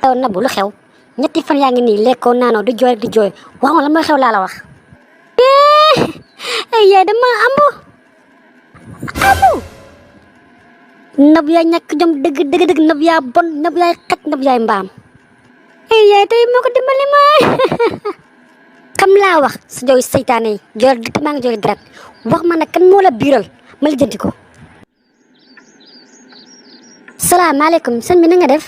yow Nabou lu xew ñetti fan yaa ngi nii lekkoo naanoo di jooy di jooy wax ma la mooy xew laa la wax. ay yaay dama ambu Nabou yaay ñàkk jom dëgg dëgg dëgg Nabou yaa bon Nabou yaay xaj Nabou yaay mbaam. ay yaay tey moo ko dimbali ma kam laa wax sa jooy seytaane yi jooy di maa ngi jooy deret wax ma nag kan moo la biiral ma lijjanti ko. salaamaaleykum sëñ bi na nga def.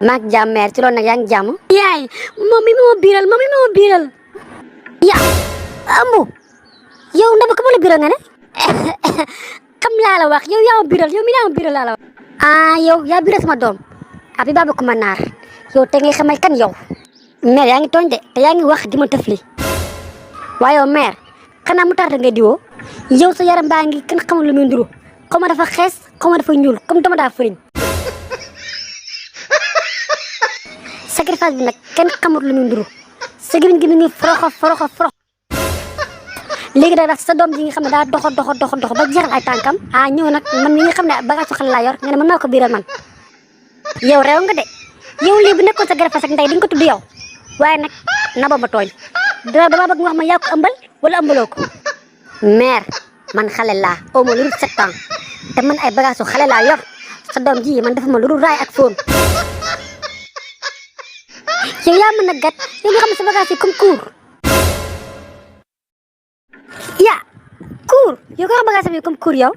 maak jàmm mère ci loolu nag yaa ngi jàmm. yaay moom mi moo biiral. yaa ambu yow Nabou ka moo la biiral nga ne. kam laa la wax yow yaa ma biiral yow mi yaa ma biiral laa la wax. yow yaa biiral sama doom abi baba kuma naar yow te ngay xamal kan yow. mère yaa ngi tooñ de te yaa ngi wax di ma tëfli waaye yow mère xanaa mu tax da ngay diwoo yow sa yaram baa ngi kenn xamul lu muy nduru xaw ma dafa xees xaw ma dafa ñuul comme dama daa fëriñ. sacrifice bi nag kenn xamul lu muy nduru sa gémmiñ gi mi ngi foroxo léegi nag sa doom ji nga xam ne daa doxo ba jeexal ay tànkam ñëw nag man mi nga xam ne bagage xale laa yor nga ne man maa ko biiral man yow réew nga de yow lii bu nekkoon sa garafas ak ndey di nga ko tudd yow waaye nag Nabou ba tooñ dama bëgg nga wax ma yaa ko ëmbal wala ëmbaloo ko. mère man xale laa au moins lu dul 7 ans te man ay bagage xale laa yor sa doom ji man dafa ma lu dul raay ak fóon. yow yaa mën a gat yow nga xam ne sa bagage yi comme cour yaa cour yow ko xam bagage yi comme cour yow.